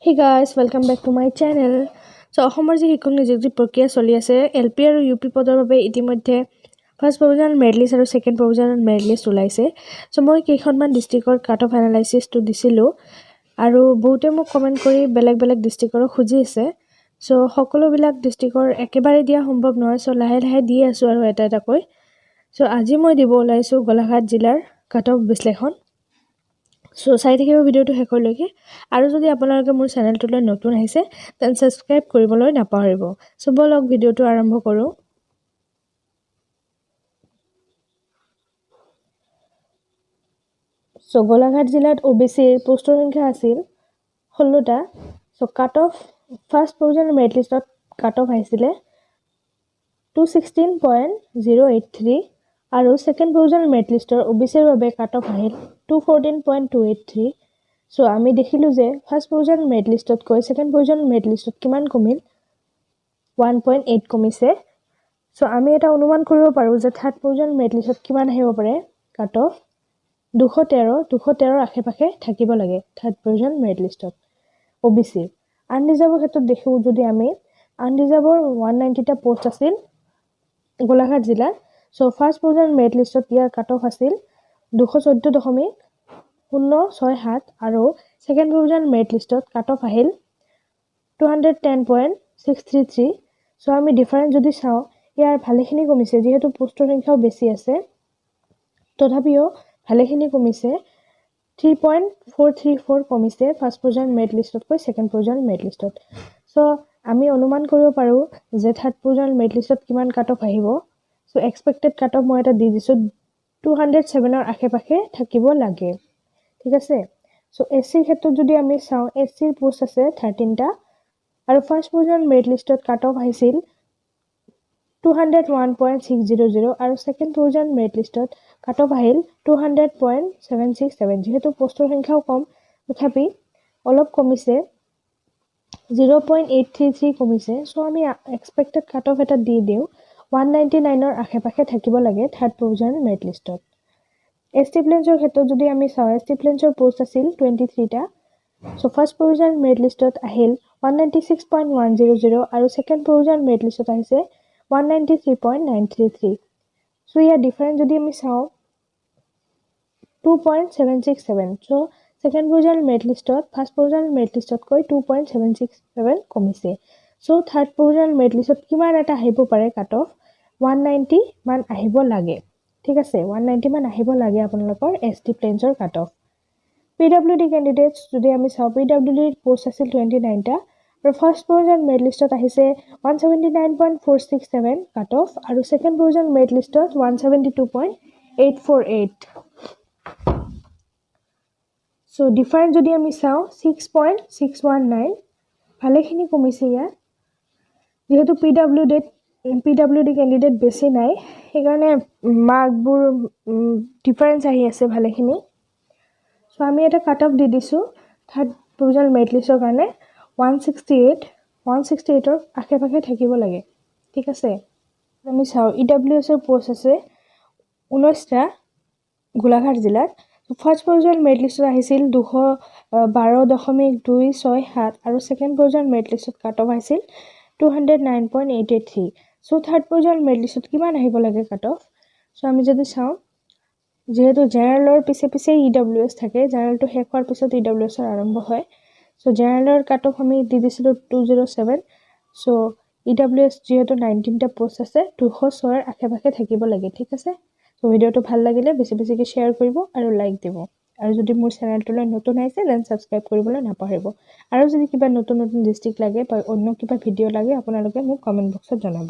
Hey guys, welcome back to my channel. So অসমৰ যি শিক্ষক নিযুক্তি প্ৰক্ৰিয়া চলি আছে, এল পি আৰু ইউ পি পদৰ বাবে ইতিমধ্যে ফাৰ্ষ্ট প্ৰভিজনেল মেৰিট লিষ্ট আৰু ছেকেণ্ড প্ৰভিজনেল মেৰিট লিষ্ট ওলাইছে। চ' মই কেইখনমান ডিষ্ট্ৰিক্টৰ কাট অফ এনালাইচিছটো দিছিলোঁ আৰু বহুতে মোক কমেণ্ট কৰি বেলেগ বেলেগ ডিষ্ট্ৰিক্টৰো খুজি আছে। চ' সকলোবিলাক ডিষ্ট্ৰিক্টৰ একেবাৰে দিয়া সম্ভৱ নহয়। চ' লাহে লাহে দি আছোঁ আৰু এটা এটাকৈ। চ' আজি মই দিব ওলাইছোঁ গোলাঘাট জিলাৰ কাট অফ বিশ্লেষণ। চ' চাই থাকিব ভিডিঅ'টো শেষলৈকে আৰু যদি আপোনালোকে মোৰ চেনেলটোলৈ নতুন আহিছে, then subscribe কৰিবলৈ নাপাহৰিব। চ' ব'লক, ভিডিঅ'টো আৰম্ভ কৰোঁ। চ' গোলাঘাট জিলাত অ' বি চিৰ পোষ্টৰ সংখ্যা আছিল 16টা। So cut off first provisional merit লিষ্টত কাট অফ আহিছিলে 216.083 আৰু ছেকেণ্ড প্ৰভিজনেল মেৰিট লিষ্টৰ অ' বি চিৰ বাবে কাট অফ আহিল 214.283। So আমি দেখিলোঁ যে ফাৰ্ষ্ট প্ৰভিজনেল মেৰিট লিষ্টতকৈ ছেকেণ্ড প্ৰভিজনেল মেৰিট লিষ্টত কিমান কমিল? 1.8 কমিছে। চ' আমি এটা অনুমান কৰিব পাৰোঁ যে থাৰ্ড প্ৰভিজনেল মেৰিট লিষ্টত কিমান আহিব পাৰে কাট অফ। 213, 213ৰ আশে পাশে থাকিব লাগে থাৰ্ড প্ৰভিজনেল মেৰিট লিষ্টত অ' বি চিৰ। আনৰিজাৰ্ভৰ ক্ষেত্ৰত দেখোঁ যদি আমি, আনৰিজাৰ্ভৰ 190টা পষ্ট আছিল গোলাঘাট জিলাত। চ' ফাৰ্ষ্ট প্ৰভিজনেল মেৰিট লিষ্টত ইয়াৰ কাট অফ আছিল 214.067 আৰু ছেকেণ্ড প্ৰভিজনেল মেৰিট লিষ্টত কাট অফ আহিল 210.633। So আমি ডিফাৰেঞ্চ যদি চাওঁ, ইয়াৰ ভালেখিনি কমিছে। যিহেতু পোষ্টৰ সংখ্যাও বেছি আছে, তথাপিও ভালেখিনি কমিছে। 3.434 কমিছে ফাৰ্ষ্ট প্ৰভিজনেল মেৰিট লিষ্টতকৈ ছেকেণ্ড প্ৰভিজনেল মেৰিট লিষ্টত। চ' আমি অনুমান কৰিব পাৰোঁ যে থাৰ্ড প্ৰভিজনেল মেৰিট লিষ্টত কিমান কাট অফ আহিব। চ' এক্সপেক্টেড কাট অফ মই এটা দি দিছোঁ, 207ৰ আশে পাশে থাকিব লাগে, ঠিক আছে। চ' এছ চিৰ ক্ষেত্ৰত যদি আমি চাওঁ, এছ চিৰ পোষ্ট আছে 13টা আৰু ফাৰ্ষ্ট প্ৰভিজনেল মেৰিট লিষ্টত কাট অফ আহিছিল 201.600 আৰু ছেকেণ্ড প্ৰভিজনেল মেৰিট লিষ্টত কাট অফ আহিল 200.767। যিহেতু পষ্টৰ সংখ্যাও কম, তথাপি অলপ কমিছে, 0.833 কমিছে। চ' আমি এক্সপেক্টেড কাট অফ এটা দি দিওঁ, 199ৰ আশে পাশে থাকিব লাগে থাৰ্ড প্ৰভিজনেল মেৰিট লিষ্টত। এছ টি প্লেন্সৰ ক্ষেত্ৰত যদি আমি চাওঁ, এছ টি প্লেন্সৰ পষ্ট আছিল 23টা। চ' ফাৰ্ষ্ট প্ৰভিজনেল মেৰিট লিষ্টত আহিল 196.100 আৰু ছেকেণ্ড প্ৰভিজনেল মেৰিট লিষ্টত আহিছে 193.933। So ইয়াৰ ডিফাৰেঞ্চ যদি আমি চাওঁ, 2.767। So second provisional merit লিষ্টত ফাৰ্ষ্ট প্ৰভিজনেল মেৰিট লিষ্টতকৈ 2.767 কমিছে। চ' থাৰ্ড প্ৰভিজনেল মেৰিট লিষ্টত কিমান এটা আহিব পাৰে কাট অফ? 190 মান আহিব লাগে, ঠিক আছে। 190 মান আহিব লাগে আপোনালোকৰ এছ টি প্লেন্সৰ cut off. P W D candidates যদি আমি চাওঁ, পি ডাব্লিউ ডিৰ পষ্ট আছিল 29টা আৰু ফাৰ্ষ্ট প্ৰভিজনেল মেৰিট লিষ্টত আহিছে 179.467 cut off আৰু ছেকেণ্ড প্ৰভিজনেল মেৰিট লিষ্টত 172.848। So difference যদি আমি চাওঁ, 6.619, ভালেখিনি কমিছে ইয়াত। যিহেতু পি ডাব্লিউ ডি কেণ্ডিডেট বেছি নাই, সেইকাৰণে মাৰ্কবোৰ ডিফাৰেঞ্চ আহি আছে ভালেখিনি। চ' আমি এটা কাট অফ দি দিছোঁ থাৰ্ড প্ৰভিজনেল মেৰিট লিষ্টৰ কাৰণে 168, 168ৰ আশে পাশে থাকিব লাগে, ঠিক আছে। আমি চাওঁ, ই ডাব্লিউ এছৰ পষ্ট আছে 19টা গোলাঘাট জিলাত। ফাৰ্ষ্ট প্ৰভিজনেল মেৰিট লিষ্টত আহিছিল 212.267 আৰু ছেকেণ্ড প্ৰভিজনেল মেৰিট লিষ্টত কাট অফ আহিছিল 209.883। So third provisional merit লিষ্টত কিমান আহিব লাগে কাট অফ? চ' আমি যদি চাওঁ, যিহেতু জেনেৰেলৰ পিছে পিছে ই ডাব্লিউ এছ থাকে, জেনেৰেলটো শেষ হোৱাৰ পিছত ই ডাব্লিউ এছৰ আৰম্ভ হয়। চ' জেনেৰেলৰ কাট অফ আমি দি দিছিলোঁ 207। চ' ই ডাব্লিউ এছ যিহেতু 19টা পষ্ট আছে, 206ৰ আশে পাশে থাকিব লাগে, ঠিক আছে। চ' ভিডিঅ'টো ভাল লাগিলে বেছি বেছিকৈ শ্বেয়াৰ কৰিব আৰু লাইক দিব আৰু যদি মোৰ চেনেলটোলৈ নতুন আহিছে, then subscribe কৰিবলৈ নাপাহৰিব। আৰু যদি কিবা নতুন নতুন ডিষ্ট্ৰিক্ট লাগে বা অন্য কিবা ভিডিঅ' লাগে, আপোনালোকে মোক কমেণ্ট বক্সত জনাব।